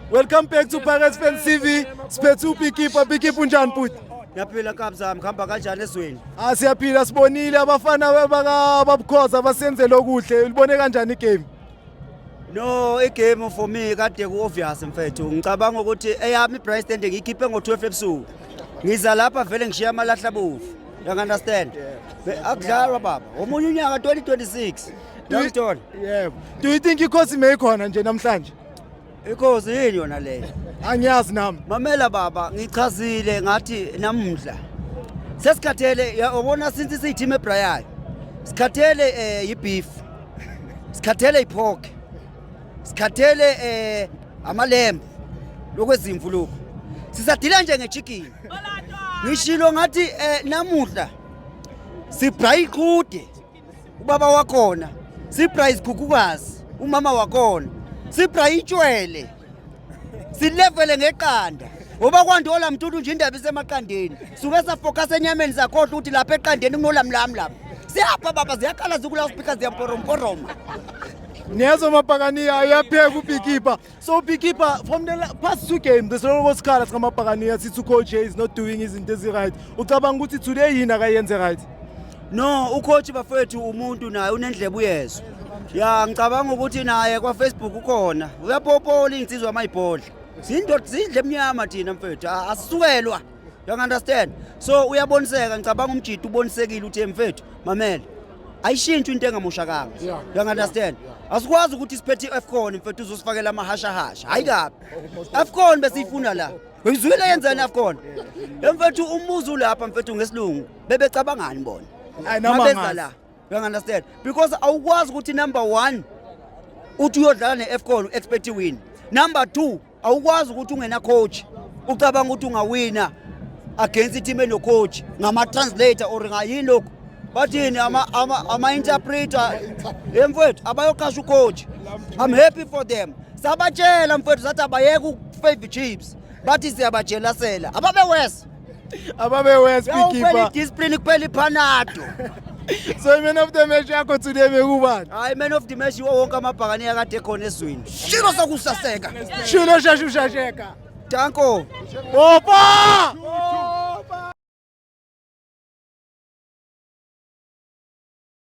Welcome back to Pirates Fans TV. Siphethe uPikipa, Pikipa, unjani bhuti? Ngiyaphila kabzami, kuhamba kanjani ezweni? Ah, siyaphila, sibonile abafana baka babukhoza basenzele okuhle. Ulibone kanjani igame? No, igame for me kade ku obvious, mfethu. Ngicabanga ukuthi eyami ibraai stand ngiyikhiphe ngo12 ebusuku. Ngiza lapha vele ngishiya amalahla abovu. You understand? Akudlalwa baba. Omunye unyaka 2026. Uyangithola? Yebo. Do you think ikhosi meyikhona nje namhlanje? Ikhosi yini yona leyo? Angiyazi nami. Mamela baba, ngichazile ngathi namuhla sesikhathele, yabona, since siyi-team ebrayayo. Sikhathele yibeef. Sikhathele ipork. Sikhathele amalembu lokwezimvu lokhu. Sisadila nje ngechicken. Ngishilo ngathi namuhla sibrayi iqhude, ubaba wakhona, sibrayi isikhukhukazi, umama wakhona, sibrayi itshwele, silevele ngeqanda ngoba kwandola mthuthu nje indaba isemaqandeni. Suke safocus enyameni, sakhohlwa ukuthi lapha eqandeni kunolamlam lapha. Siyapha baba, ziyakhala zikula speaker, ziyamporomporoma. Niyezwa mabhakaniya, uyapheka uPikipa. So Pikipa, from the past two games besiloko sikhala singamabhakaniya sithi coach is not doing izinto ezi-right. Ucabanga ukuthi today yini akayenze right? No, ucoach bafethu umuntu naye unendlebe, uyezwa. Ya, ngicabanga ukuthi naye kwa Facebook ukhona uyapopola insizwa amayibhodla zindoda zindle emnyama. Thina mfethu asisukelwa, you understand? So uyaboniseka, ngicabanga umjidi ubonisekile ukuthi mfethu mamele, ayishintshi into engamoshakanga, you understand? Asikwazi ukuthi siphethe i-AFCON mfethu, uzosifakela amahashahasha. Hayi kabi, AFCON besiyifuna la. Uyizwile yenzani AFCON mfethu? Umbuzo ulapha mfethu, ngesilungu bebecabangani bona Hayi, noma mabeza angazi. la? You understand? Because awukwazi ukuthi number 1 uthi uyodlala ne-AFCON, expect win. Number 2, awukwazi ukuthi ungena coach ucabanga ukuthi ungawina against i-team eno coach ngama translator or ngayini lokho bathini ama interpreter. Emfowethu, abayoqasha ucoach. I'm happy for them. Sabatshela mfowethu, sathi abayeke ukufavor Chiefs, bathi siyabajelasela, ababe worse. Ababe worse. Kuphela Pikipa. I-discipline kuphela, iphanado. So man of the match yakho today bekubani? Hayi, man of the match iwo wonke amabhakani akade khona ezweni. Shilo sokusaseka. Shilo shashu shasheka. Danko. Opa!